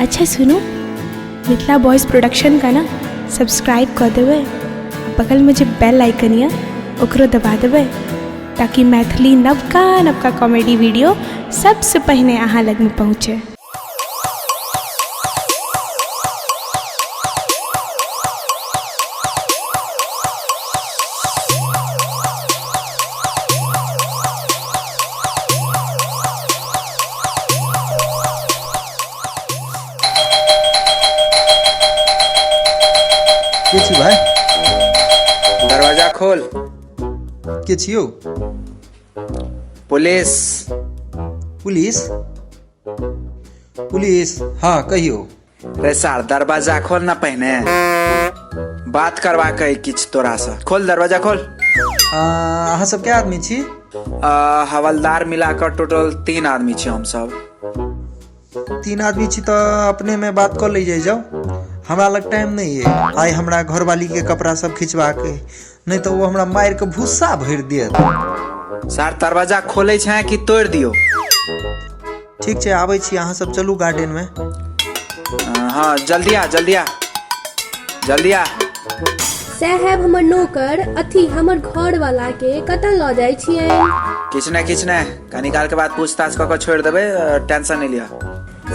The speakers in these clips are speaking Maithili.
अच्छा सुनू, मिथिला बॉयज प्रोडक्शन का ना सब्सक्राइब कऽ देबै आ बगलमे जे बेल आइकन यऽ ओकरो दबा देबै ताकि मैथिली नवका नवका कॉमेडी वीडियो सबसँ पहिने अहाँ लगमे पहुँचे। के छी भाई? दरवाजा खोल। के छियौ? पुलिस। पुलिस? पुलिस, हाँ कहियौ। रे सार, दरवाजा खोल ना, पहिने बात करबाक है किछु तोरा से। खोल दरवाजा खोल। अहाँ सब के आदमी छी? हवलदार मिलाकर टोटल 3 आदमी छी हम सब। 3 आदमी छी तऽ अपने में बात कऽ लै जाइ जाउ, हमरा लग टाइम नहीं है। आइ हमरा घरवाली के कपड़ा सब खिंचबाक है, नहीं तऽ ओ हमरा मारि के भूसा भरि देत। सार, दरवाजा खोलै छै कि तोड़ि दियौ? ठीक छै, आबै छी, अहाँ सब चलू गार्डन में। हाँ, जल्दी आ, जल्दी आ, जल्दी आ। साहेब, हमर नौकर अथी हमर घर वाला के कतऽ लऽ जाइ छियै? किछु नहि, किछु नहि, कनी काल के बाद पूछताछ कऽ के छोड़ि देबै, टेंशन नहि लिअ।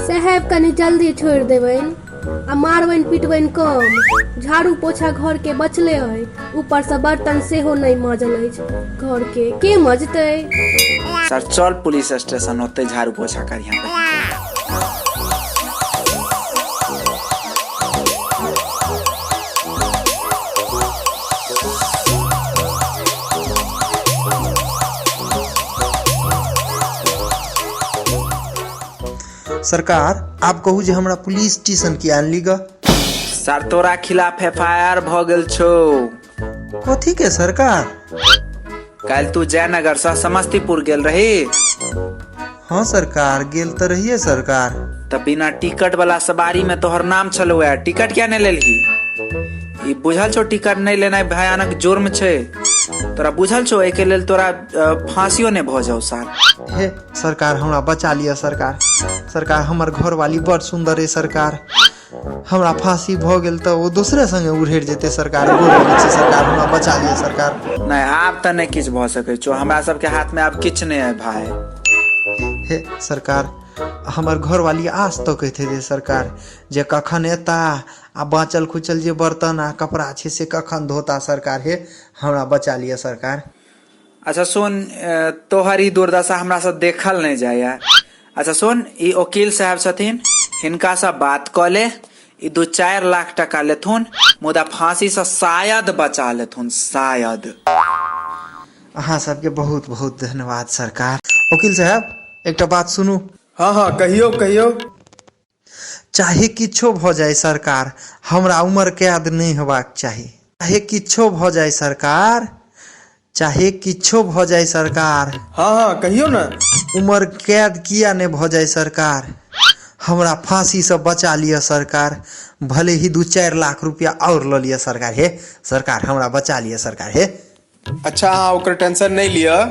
साहेब, कनी जल्दी छोड़ि देबनि आ मारबनि पिटबनि कम। झाड़ू पोछा घर के बचले है, ऊपर से बर्तन सेहो नहि मजल अछि, घर के के मजतै? सर चल पुलिस स्टेशन, ओते झाड़ू पोछा करिहे। सरकार, आब कहू जे हमरा पुलिस स्टेशन किया आनली ग? सर, तोरा खिलाफ एफ I R भऽ गेल छौ। कथी के सरकार? काल्हि तू जयनगर से समस्तीपुर गेल रही? हाँ सरकार, गेल तऽ रहिए सरकार। तऽ बिना टिकट वाला सवारी में तोहर नाम छलौ है, टिकट किया नहीं लेलही? ई बुझल छौ टिकट नहीं लेनाइ भयानक जुर्म छै? तोरा बुझल छौ एहिके लेल तोरा फांसियो नहीं भऽ जाउ सार? हे सरकार, हमरा बचा लिअ सरकार। सरकार, हमर घरवाली बड़ सुंदर है सरकार, हमरा फांसी भऽ गेल तऽ ओ दोसरे संगे उड़ेर जेतै सरकार। गोर लगै छी सरकार, हमरा बचा लिअ सरकार। नहीं, आब तऽ नहीं किछु भऽ सकै छौ, हमरा सबके हाथ में आब किछु नहीं है भाई। हे सरकार, हमर घरवाली आस तो कहते जे सरकार जे कखन एता आ बाँचल खुचल जे बर्तन आ कपड़ा छै से कखन धोता सरकार। हे हमरा बचा लिअ सरकार। अच्छा सुन, तोहर ई दुर्दशा हमरा से देखल नहीं जाइए। अच्छा सुन, ई वकील साहब छथिन, हिनका से बात कऽ ले, ई 2-4 लाख टका लेथुन, मुदा फांसी से शायद बचा लेथुन, शायद। अहाँ सबके बहुत बहुत धन्यवाद सरकार। वकील साहब, एकटा बात सुनू। हाँ हाँ, कहियौ कहियौ। चाहे किछो भऽ जाय सरकार, हमरा उम्र कैद नहि हेबाक चाही। चाहे किछो भऽ जाय सरकार, चाहे किछो भऽ जाय सरकार। हाँ हाँ, कहियौ ने। उम्र कैद किया नहि भऽ जाय सरकार, हमरा फांसी से बचा लिअ सरकार, भले ही 2-4 लाख रुपया और लऽ लिअ सरकार। हे सरकार, हमरा बचा लिअ सरकार। हे अच्छा, अहाँ ओकर टेंशन नहि लिअ।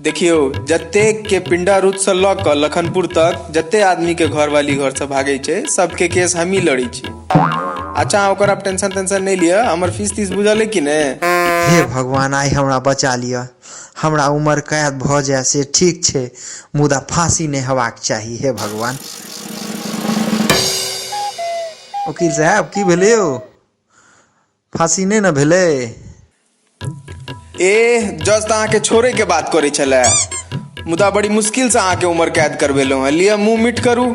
देखियौ, जतेक के पिंडा रूद से लऽ कऽ लखनपुर तक जते आदमी के घरवाली घर से भागै छै, सबके केस हमही लड़ै छी। अच्छा, अहाँ ओकर आब टेंशन तेंशन नहि लिअ। हमर फीस तीस बुझल अइ कि नहि? हे भगवान, आइ हमरा बचा लिअ। हमरा उम्र कैद भऽ जाय से ठीक छै, मुदा फांसी नहि हेबाक चाही। हे भगवान। वकील साहब, की भेलै यौ? फांसी नहि ने भेलै? ए जज तऽ अहाँके छोड़े के बात करै छलै, मुदा बड़ी मुश्किल से अहाँके उम्र कैद करबेलहुँ हँ। लिअ, मुँह मीठ करू।